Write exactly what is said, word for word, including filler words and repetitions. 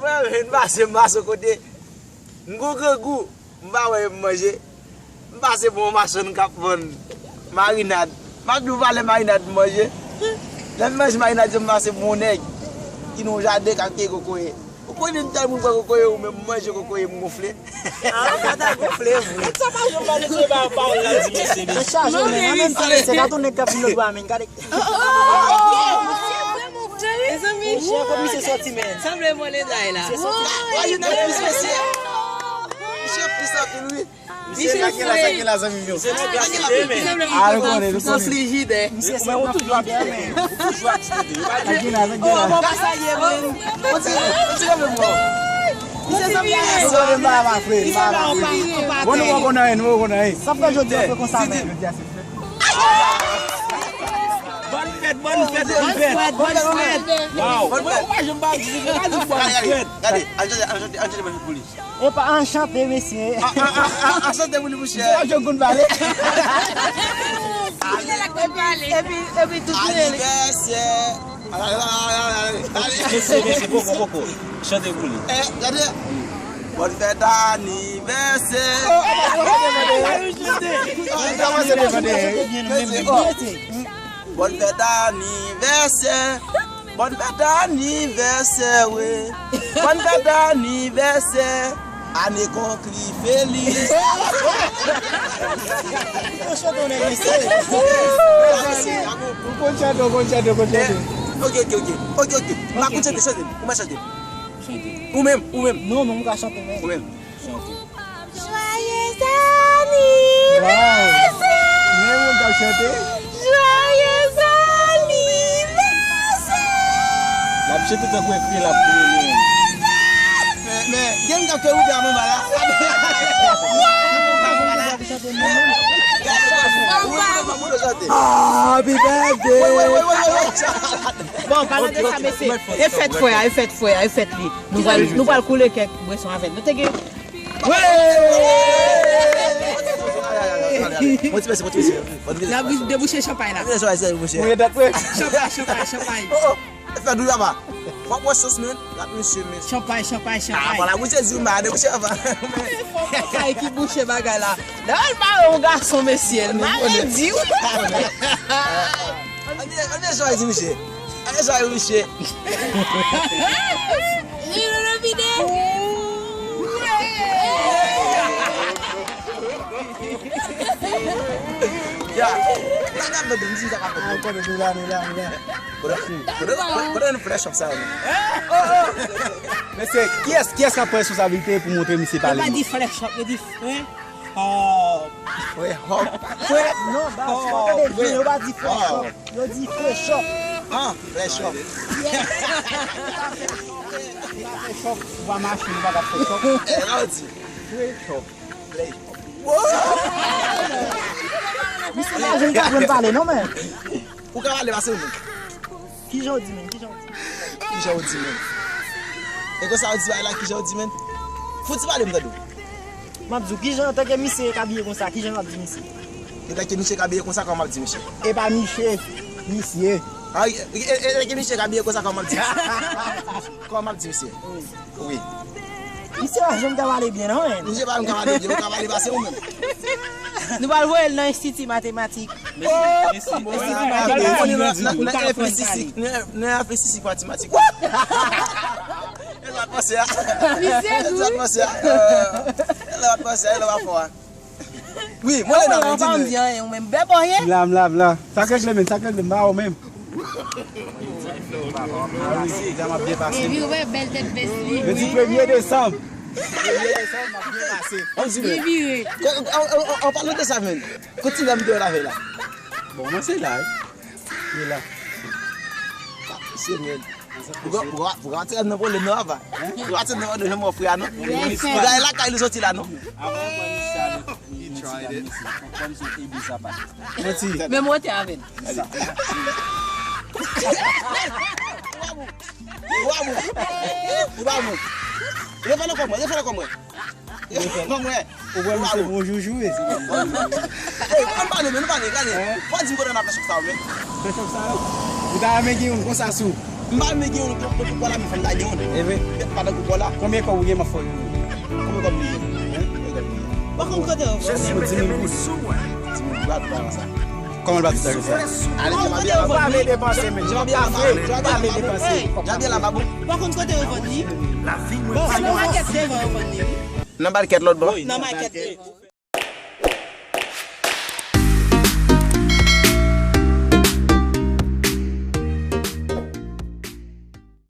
Mwen menm, m pase m pase kote, m gon grangou, m pa wè m manje. M pase bon machann k ap vann marinad. M ap di w valè marinad m manje. Lè m manje marinad, m pase bon nèg ki nan yon jaden k ap keyi kokoye. Ou konnen m tèlman pran kokoye, ou menm manje kokoye, m gonfle. Ah, ou pa ta gonfle vre. Sa pa jwenn pa de sou ba pawòl la di mesye. Mesye a jwenn, an menm tan, mesye, gade yon nèg k ap vin lòt bò a, men gade. Mezanmi. Monchè, kot misye sòti, men? Sanble mwen Linda la. Misye sòti. Why you not this mesye? Misye plis anpil, wi. Misye sa ki la, sa ki la, zanmi m yo. Misye nan glasite, men. Ah, nou konnen, nou konnen. Frijidè. Misye se yon frijidè, men. Sa ki la, sa ki la. On dirait, on dirait même moi. Misye sanble a yon. Bon, nou pa konn anyen, nou pa konn anyen. Sa fè jodi a fè konsa, men. Jodi a se fèt. Bòn fèt, bòn fèt, bòn fèt. Bòn fèt, bòn fèt. Waw. Mwen, mwen pa janm pa di, mwen pa di bòn fèt. Gade, al chante, al chante, al chante bòn fèt pou li. Epa, anchante, mesye. A, a, a, a, anchante pou li, mouche. Misye pa jwenn konn pale. Epi, epi, epi, tout li rele. Anivèsè. Mesye, mesye, poko, poko. Chante pou li. Eh, gade. Bòn fèt anivèsè. Bòn fèt anivèsè. Bòn fèt anivèsè, wi. Bòn fèt anivèsè. Ane konkli felis. Ou chante yon nèg mesye. Ou konn chante, ou konn chante, ou konn chante. Ok, ok, ok. Ok, ok. M pa konn chante, chante. Ou mèt chante. Ou menm, ou menm. Non, non, m ka chante, men. Ou menm. Chante. Joyeux anniversaire! Wow! Men moun k ap chante? Joyeux anniversaire! L ap chante tankou yon fye l ap kriye li menm. Men, men, gen moun k ap fè woupi a manman la. Happy birthday! Bon, palan de sa, mesye, e fèt frè a, e fèt frè a, e fèt li. Nou pral, nou pral koule kèk bwason avè l. Nou te gen Bon ti mesye, bon ti mesye. N ap debouche chanpay la. Mwen dat vre. Chanpay, chanpay, chanpay. Oh, oh. Fè dou papa. W ap wè sòs, men. Rat mesye, men. Chanpay, chanpay, chanpay. Ah, voilà, mouche di w mal, mouche papa. Fò kay ki bouche bagay la. Dayè l pa yon gason, mesye. L maladi, wi. Ann, ann, ann, jwa di mouche. Ann, jwa di mouche. Li nou vide. Ya. Sa k ap fèt, m di sa k ap fèt. Ah, kote nou la, nou la, nou la. Kote, kote, kote, kote nou flèch sa yo? Mesye, kiyès, kiyès k ap pran responsabilite pou montre misye pale? Yo pa di flèch, yo di frè hòp. Frè hòp. Frè, non, baz, yo pa di frè hòp. Yo di frè hòp. Ah, frè hòp. Frè hòp, ou pa mache, ou pa ka frè hòp. Eh, la ou di. Frè hòp. Misye pa janm ka aprann pale, non, men. Ou ka pale pase ou menm. Kijan w di menm? Kijan w di? Kijan w di menm? E konsa w di bagay la, kijan w di menm? Fouti pale m tande w. M ap di w, kijan antanke misye k abiye konsa, kijan m ap di misye? Antanke misye k abiye konsa, kòman m ap di misye? E pa misye, misye. Ah, e, e, e, antanke misye k abiye konsa, kòman m ap di misye? Kòman m ap di misye? Wi. Misye pa janm ka pale byen, non, men. Misye pa janm ka pale byen, ou ka pale pase ou menm. Nou pral voye l nan enstiti matematik. Enstiti matematik. Nan, nan, nan F S C, nan, nan F S C matematik. E sa w panse a? Misye gou. E sa w panse a? E sa w panse a? E sa w panse a? Wi, mwen lè nan men, di mwen. M la, m la, m la. Sa k regle menm, sa k regle m, m pa wè w menm. Epi ou wè bèl tèt vès li. Yo di premye desanm. Premye desanm, m ap byen pase. Byen vire. An palan de sa menm, kote ti dam te wè l avè la? Bon, mwen se la, wi. Li la. Se menm. Pou ka, pou ka, pou ka tire nan pwoblèm nan, papa. Pou ka tire nan pwoblèm nan, mon frè, non. Bagay lakay li soti la, non. Avan w pran misye avèk, misye dam, misye. Kòm se ebi sa pa. Manti. Men mwen te avè l. Ou pa bon. Ou pa bon. Ou pa bon. Refè l ankò mwen, refè l ankò mwen. Ou wè misye bon joujou, wi. Ey, ann pale, men, nou pale, gade. Fò di m kote n ap fè chòk sa yo, men. Fè chòk sa yo? Ou ta renmen gen youn konsa sou? M pa renmen gen yon lòt kote pou la, men fò m ta gen yon. E vre? Pèt pa nan koupò la. Konbyen kòb ou gen, m ap fè w? Konbyen kòb li ye? Hein? Konbyen kòb li ye? Ou pa konn kote yo vòlè? Pou di mil goud. Di mil goud, pa sa. Kòman l pa di sa? Ale, jan m ap ye la, pa vle depanse, men. Jan m ap ye la, pa bon. Jan m ap ye la, pa bon. Ou pa konn kote yo vann li? Bon, se nan makèt devan yo vann li, wi. Nan makèt lòt bò? Nan makèt devan.